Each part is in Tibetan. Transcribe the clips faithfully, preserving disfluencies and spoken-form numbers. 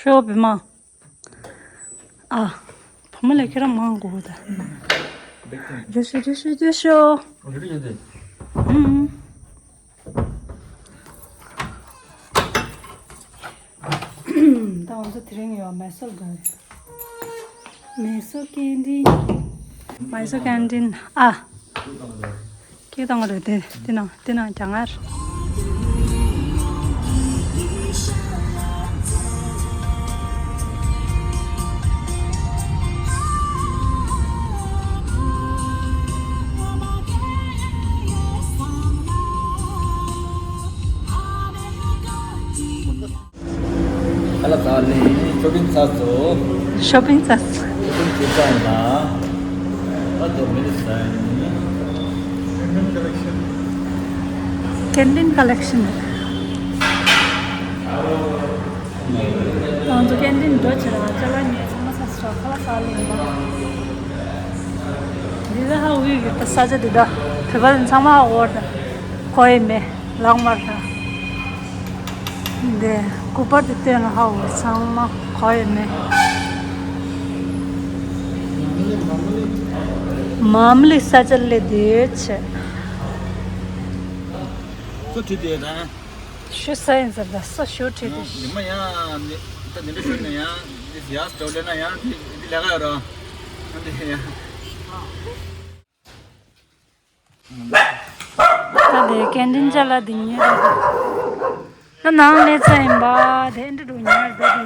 ཤོག་བི་མ། ཨ། བུ་མོ་ལ་ཁྱེད་རང་མང་དགོས་ད། རྒྱུ་ཤོག་རྒྱུ་ཤོག་རྒྱུ་ཤོག་ཨུམ། ད་ང་ཚོ་དེ་རིང་ཡོད་མེ་སོར་ག་རེད། མེ་སོར་ཀེན་ཊིན། མེ་སོར་ཀེན་ཊིན་ཨ། ཁྱེད་དང་རེད་དེ་དེ་ནང་དེ་ནང་གྱང་ངར། ཨ་ལ་ད་ལེ་ཤོ་པིང་ཚར་སོང་། ཤོ་པིང་ཚར་སོང་། ཤོ་པིང་བྱས་ཚར་ཡིན་ན། ཨ་དེ་མི་རེད་ས་ཡིན། ཀེན་ཊིན་ཀ་ལེག་ཤན། ང་ཚོ་ཀེན་ཊིན་འགྲོ་བྱེད་ར་ཅ་ལག་ཉོས་ཚང་མ་ཚར་སོང་། ཁ་ལག་ཟ་ལེ་ཡིན་པ། འདི་ད་ཧ་འུ་ཡི་ད་ས་ཆ་འདི་ད་བོད་པ་ཚང་མ་འོར་ད་གོ་ཡི་མེད་ལག་དམར་ད། འདི་སྐུ་པར་དེ་སྟོན་ལ་ཧ་འོ་ཚང་མ་གོ་ཡོད་མེད། མ་མ་ལི་ས་ཆ་ལས་དེ་ཆེ། སུ་ཁྲིད་དེ་དང་། ཤུ་ས་ཡིན་ཟེར་ད་ས་ཤུ་ཁྲིད་དེ། ཉི་མ་ཡང་ནི་ད་ནི་འདྲ་ཤུ་ནི་ཡང་ནི་ཡང་སྤྲོ་ལེ་ན་ཡང་དེ་དེ་ལས་ཀ་ཡོད་རོ། ཨ་འདི་ཡང་། ད་དེ་ཀེན་ཊིན་ཅ་ལག་འདི་ཉོས་རེད། ད་ནང་ལས་ཚ་ཡིན་པ་དེ་འདྲ་འགྲོ་ཉོས་རེད་ད་དེ།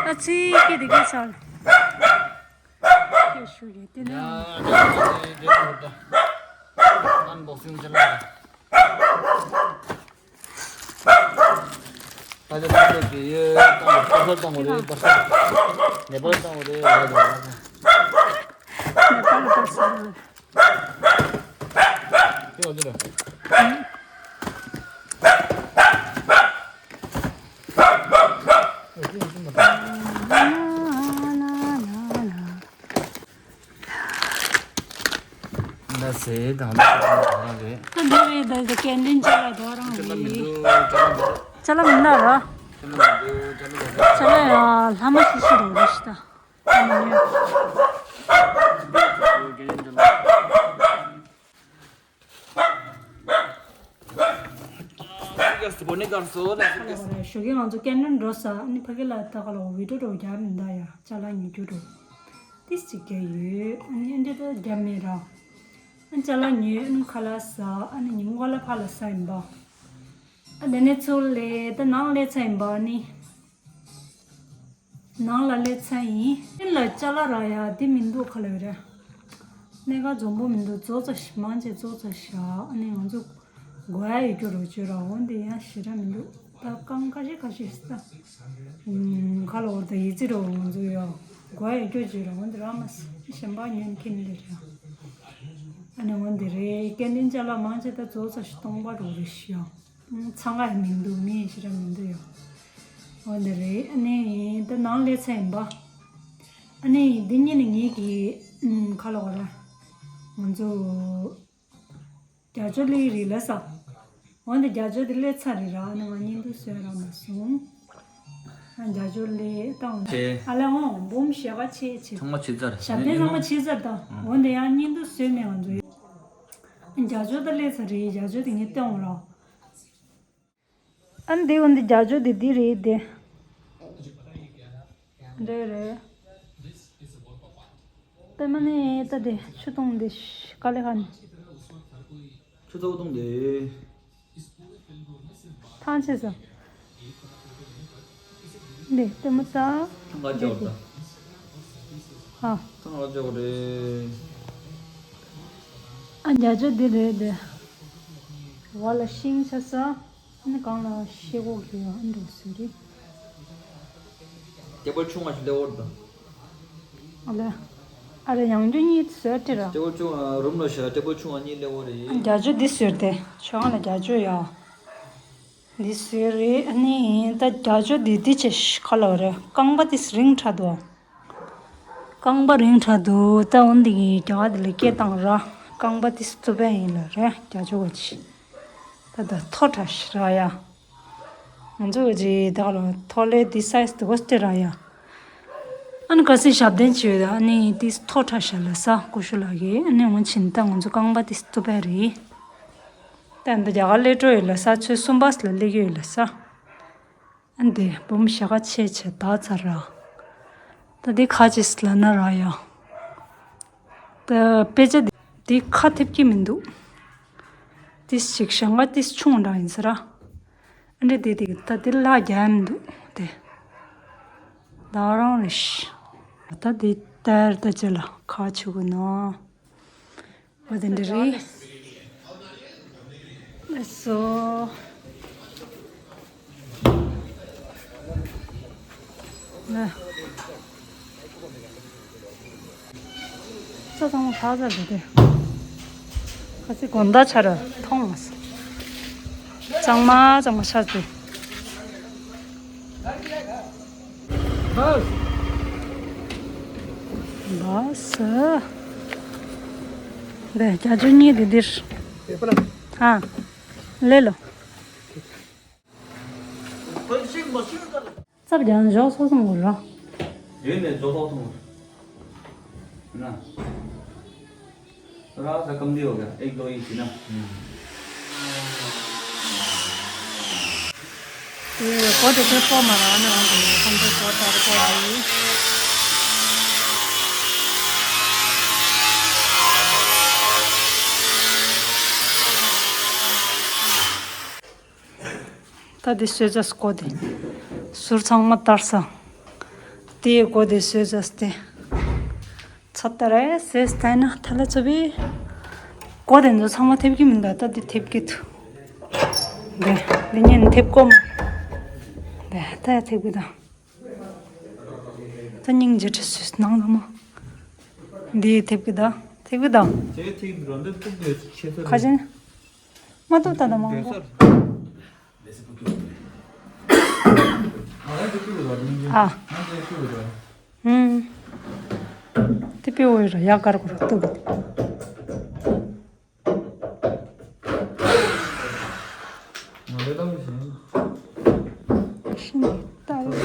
ད་ཚིག་གི་དེ་གི་ཚར། ཁྱེད་ཞུ་གི་དེ་ནས། ཨན་བོག་སིང་ཅ་ལག་རེད། ད་ཆ་ད་ཆ་གི་ཡོད་ད་པར་སལ་བཏང་བ་རེད་པར་སལ། ནེ་པལ་བཏང་བ་རེད་ལ་ཡོད་ལ། ནེ་པལ་པར་སལ་རེད། ཁྱེད་ལ་འདི་རེད། ན་ཟེར་དང་ད་རང་རེད། ད་འདི་རེད་ད་ཀེན་ཊིན་ཅ་ལག་ད་རང་རེད། ཅ་ལག་མི་འདུག་ཅ་ལག་མི་འདུག་ཅ་ལག་མི་འདུག་ར། ཅ་ལག་མི་འདུག་ཅ་ལག་མི་འདུག་ཅ་ལག་ཡ་ལྷ་མ་ཤི་ཤི་རོ་རེ་ཤི་ད། ཨ་ནི་ཉོས། ཞོགས་ཀས་ང་ཚོ་ཀེན་ཊིན་འགྲོ་ས་ཨ་ནི་ཕ་གི་ལ་ད་ག་ལ་བི་ཌིའོ་འགྲོ་རྒྱག་མི་འདའ་ཡ་ཅ་ལག་ཉོ་རྒྱུ་འགྲོ། ཏིས་ཅིག་རྒྱག་ཡོད་ཨ་ནི་ཨ་འདྲི་ད་རྒྱབ་མེད་ར། ཨ་ཅ་ལག་ཉོས་ཨ་ནི་ཁ་ལག་ཟ་ཨ་ནི་ཉིན་གུང་ལ་ཕ་ལ་ཟ་ཡིན་པ། ཨ་དེ་ནས་ཚུར་ལས་ད་ནང་ལས་ཚ་ཡིན་པ་ཨ་ནི། ནང་ལ་སླེབས་ཚར་ཡིན། ཨིན་ལ་ཅ་ལག་རག་ཡ་དེ་མི་འདུག་ག་ལ་ཡོད་རེད། གནས་ཁ་འཛོམས་པོ་མི་འདུག་ཙོག་ཙ་ཞིག་མང་ཆེ་ཙོག་ཙ་ཞག་ཨ་ནི་ང་ཚོ་དགོས་ཡ་ཡོད་རྒྱུ་རོ་བཅོས་ར་འོ་འདི་ཡང་ཞེ་དྲག་མི་འདུག་ད་རྐང་ཁ་ཤས་ཁ་ཤས་ད་ཁ་ལ་འོ་ད་ཡི་ཙི་རོ་ང་ཚོ་ཡ་དགོས་ཡ་ཡོད་རྒྱུ་བཅོས་ར་འོ་འདི་རག་མ་སོང་གཞན་པ་ཉོས་ཁྱེར་འདི་རེད། ཨ་ནི་འོ་འདི་རེད་ཀེན་ཊིན་ཅ་ལག་མང་ཆེ་ད་ཙོག་ཙ་ཞིག་སྟོང་པ་རོ་རེད་ཤག་འཚང་ཁ་ཡང་མི་འདུག་མི་ཡང་ཞེ་དྲག་མི་འདུག་ཡ། འོ་འདི་རེད་ཨ་ནི་ད་ནང་སླེབས་ཚར་ཡིན་པ། ཨ་ནི་འདི་གཉིས་ནི་ངེད་ཀྱི་ཁ་ལོ་ག་ར་ང་ཚོ་རྒྱ་ཇོ་སླེབས་རེད་ལ་ས། འོ་འདི་རྒྱ་ཇོ་འདི་སླེབས་ཚར་རེད་ར་ཨ་ནི་ང་བརྙན་ཐུང་བཟོས་རག་མ་སོང་། ཨ་རྒྱ་ཇོ་སླེབས་བཏང་ཆེ། ཨ་ལ་འོང་འབུམ་ཞལ་པ་ཆེ་ཆེ། ཚང་མ་ཕྱི་ཚར། ཞབས་བརྟན་ཚང་མ་ཕྱི་ཚར་དང་འོ་འདི་ཡང་བརྙན་ཐུང་བཟོས་མེད་ང་ཚོ་ཡོད། རྒྱ་ཇོ་ད་སླེབས་ཚར་རེད་རྒྱ་ཇོ་དེ་ངས་སྟོན་རོགས། ཨ་འདི་འོ་འདི་རྒྱ་ཇོ་འདི་འདི་རེད་དེ། རེད་རེད། ཏེ་མ་ནེ་ད་དེ་ཆུ་བཏུང་འདི་ཤ་ཀ་ལེ་ཁ་ནི། ཆུ་ཚ་བོ་བཏུང་དེ། ཐང་ཆད་སོང་། འདི་ལྟད་མོ་ལྟ། ཐང་ག་ཅོག་ད། ཧ། ཐང་ག་ཅོག་རེད། ཨ་རྒྱ་ཅོག་འདི་རེད་དེ། བ་ལ་ཤིང་ཆ་ས། ཨ་ནི་གང་ལ་ཤེལ་སྒོ་གི་ཨ་འགྲོ་ཟེར་རེད། ཏེ་བལ་ཆུང་བ་ཞིག་ལེ་འོར་ད། ཨ་ལེ། ཨ་རེ་ཡང་རྒྱུ་གཉིས་ཟེར་ཏེ་ར། ཏེ་བལ་ཆུང་བ་རུམ་ལ་ཤ་ཏེ་བལ་ཆུང་བ་གཉིས་ལེ་འོར་རེད། རྒྱ་ཅོག་འདི་ཟེར་ཏེ་ཆོག་ལ་རྒྱ་ཅོག་ཡ། འདི་ཟེར་རེད་ཨ་ནི་ད་རྒྱ་ཅོག་འདི་འདི་ཆེ་ཤ་ཁ་ལ་རེད་རྐང་པ་འདི་རིང་དྲགས་འདུག་རྐང་པ་རིང་དྲགས་འདུག་ད་འོ་འདི་གི་རྒྱ་ག་འདི་ལ་སྐད་བཏང་ར། རྐང་པ་དེ་སྟུ་པན་ཡིན་ལ་རེད་རྒྱ་ཆོ་ག་ཅི། ད་ད་ཐོ་ཁྲ་ཤི་ར་ཡ། ང་ཚོ་གི་ད་ལོ་ཐོ་ལེ་དེ་སའི་སི་དེ་གོ་སྟེ་ར་ཡ། ཨ་ནི་ག་སི་ཞབས་བརྟན་བྱས་ཡོད། ཨ་ནི་དེ་ཐོ་ཁྲ་ཤ་ལ་ས་ཀུ་ཤུ་ལ་གི་ཨ་ནི་འོང་ཕྱིན་ད་ང་ཚོ་རྐང་པ་དེ་སྟུ་པན་རེད། ད་འདི་རྒྱ་གར་སླེབས་འགྲོ་ཡོད་ལ་ས་ཆོས་གསུམ་པ་ལ་སླེབས་ཀྱི་ཡོད་ལ་ས། ཨ་འདི་འབུམ་ཞྭ་ཁ་ཆེ་ཆེ་ད་ཚར་ར། ད་འདི་ཁ་ཅིག་ལ་ན་ར་ཡ། ད་དཔེ་ཆ་འདི་འདི་ཁ་ཐེབས་ཀྱི་མི་འདུག་ཏིས་ཅིག་ཞང་ག་ཏིས་ཆུང་འདྲ་ཡིན་ས་ར། ཨ་འདྲ་འདི་འདི་ད་འདི་ལ་རྒྱ་ཡམ་འདུག་དེ། ད་རང་རེ་ཤི། ད་འདི་ཏར་ད་ཅི་ལ་ཁ་ཆུ་གུ་ནོ། འོ་དེ་འདྲ་རེད། ལགས་སོ། ལགས། ས་ཚང་མ་ཕག་ཚ་རེད་དེ། ཁ་སི་དགོང་དག་ཆ་ར་མཐོང་མ་སོང་། གཙང་མ་གཙང་མ་ཆགས་ཏེ། བཱས། འདི་བརྒྱད་ཅུ་གཉིས་འདི་འདིར། ཨ། ལེ་ལོ། ཚབ་ཀྱང་འཇོག་སོ་སོང་གོ་ར། ཡོད་ནས་འཇོག་སོ་སོང་གོ་ར། रात का कम नहीं हो गया, एक दो इंच ना। ये बहुत अच्छे फॉर्म आ रहा है ना, हम तो बहुत सारे फॉर्म है। ད་འདི་བཟོས་ཚར་སྐོར་དེ། ཟུར་ཚང་མ་བསྟར་ས། དེའི་སྐོར་དེ་བཟོས་ཚར་ཏེ། ཚ་ད་རེ་ཟེར་སྟེ་ན་ཐ་ལ་ཚོ་བི། སྐོར་དེ་ཚོ་ཚང་མ་ཐེབས་ཀྱི་མི་འདུག་ད་འདི་ཐེབས་ཀྱི་འདུག་འདི་འདི་གཉིས་ནི་ཐེབས་ཀོ་མ། འདི་ད་ཡ་ཐེབས་ཀྱི་འདུག་ད་སྙིང་རྗེ་ཁྲི་སུས་ནང་ལ་མ། འདི་ཐེབས་ཀྱི་འདུག་ཐེབས་ཀྱི་འདུག་ཁ་ཅན། མ་ཐུབ་ད་ད་མང་པོ། ཨ། ཨུམ། དེ་པེ་འོ་ཡོད་ར་ཡག་གར་གོ་ར་ཏུ། ཤིན་ཏུ།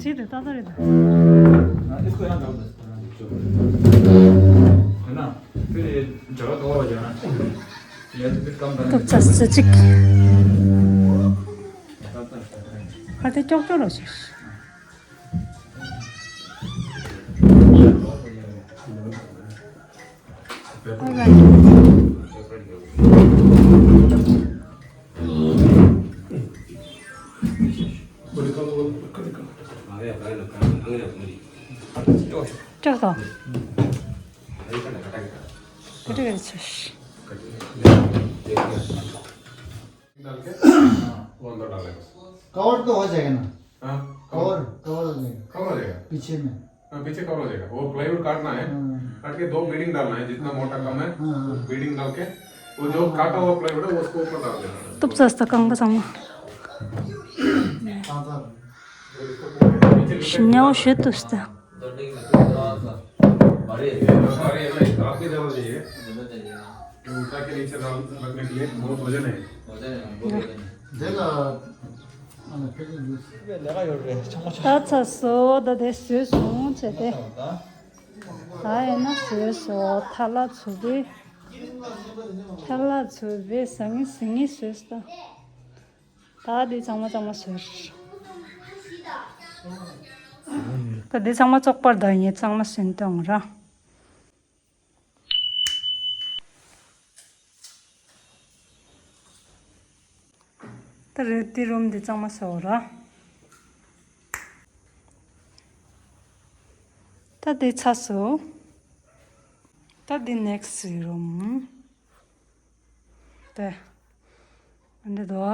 ཁྲིད་དེ་ཏག་ཏག་རེད་ད། इसको यहाँ डाल दो। है ना? फिर ये जगह कवर हो जाएगा ना। ये तो फिर कम करना। ཏོག་ཙམ་ཙི་ཅིག་ཁ་དེ་ཀྱོག་ཀྱོག་རོ་ཞིག All right. ཀྱོག་དང་། ཀ་ཏི་ཀ་ཏི་ཆོ་ཤི། डाल के, हाँ, वो अंदर डालेगा। कवर तो हो जाएगा ना? हाँ, कवर, कवर हो जाएगा। कवर हो जाएगा। पीछे में। हाँ, पीछे कवर हो जाएगा। वो प्लाईवुड काटना है, हाँ। काट के दो बीडिंग डालना है, जितना मोटा कम है, हाँ, हाँ। बीडिंग डाल के, वो जो काटा हुआ प्लाईवुड है, वो उसको ऊपर डाल देना है। ཏོག་ཙམ་ཙམ་རྐང་པ་ཚང་མ། हाँ, सर। ཞིམ་ཉལ་བ་ཞེ་ཏོག་ཙམ། बड़े, बड़े, आपकी जगह चाहिए। उल्टा के नीचे रख- रखने के लिए वो वजन है। वजन है, वो वजन है। ད་ཚར་སོང་། ད་དེ་བཟོས་སོང་བྱས་ཏེ། ད་ཡིན་ན་བཟོས་སོང་། ཐལ་ལ་ཚུ་བི། ཐལ་ལ་ཚུ་བི་ཟང་ངེ་ཟིང་ངེ་བཟོས་སོང་། ད་འདི་ཚང་མ་གཙང་མ་བཟོས། ད་འདི་ཚང་མ་བཙོག་པར་ད་ཡིན་གཙང་མ་བཟོས་ཏེ་འོང་ར། ད་རེད་དེ་རུམ་འདི་གཙང་མ་བཟོས་ར། ད་འདི་ཚར་སོང་། ད་འདི་ནེག་སི་རུམ། ད་འདི་དོ།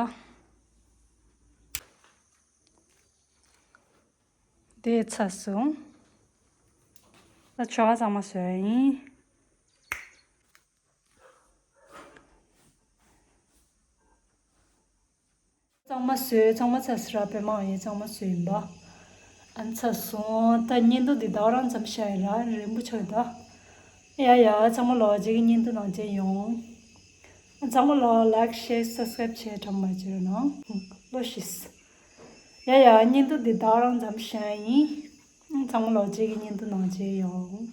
དེ་ཚར་སོང་། ད་ཆོ་ག་གཙང་མ་བཟོས་ཡིན། གཙང་མ་བཟོས། གཙང་མ་ཚར་སོང་ར། པད་མ་ཡིན་གཙང་མ་བཟོས་ཡིན་པ། ཨ་ནི་ཚར་སོང་། ད་བརྙན་ཐུང་འདི་ད་རང་ཙམ་བཤད་ཡིན་ར། རིང་པོ་ཆགས་ད། ཡ་ཡ་ཚང་མ་ལོ་རྗེས་ཀྱི་བརྙན་ཐུང་ནང་མཇལ་ཡོང་། ཚང་མ་ལོ་ལའིག་ཤེར་སབ་སི་ཀ་རའིབ་བྱས་གྲངས་མ་བརྗེད་རོགས་གནང་། ལོ་ཤིས། ཡ་ཡ་བརྙན་ཐུང་འདི་ད་རང་ཙམ་བཤད་ཡིན། ཚང་མ་ལོ་རྗེས་ཀྱི་བརྙན་ཐུང་ནང་མཇལ་ཡོང་།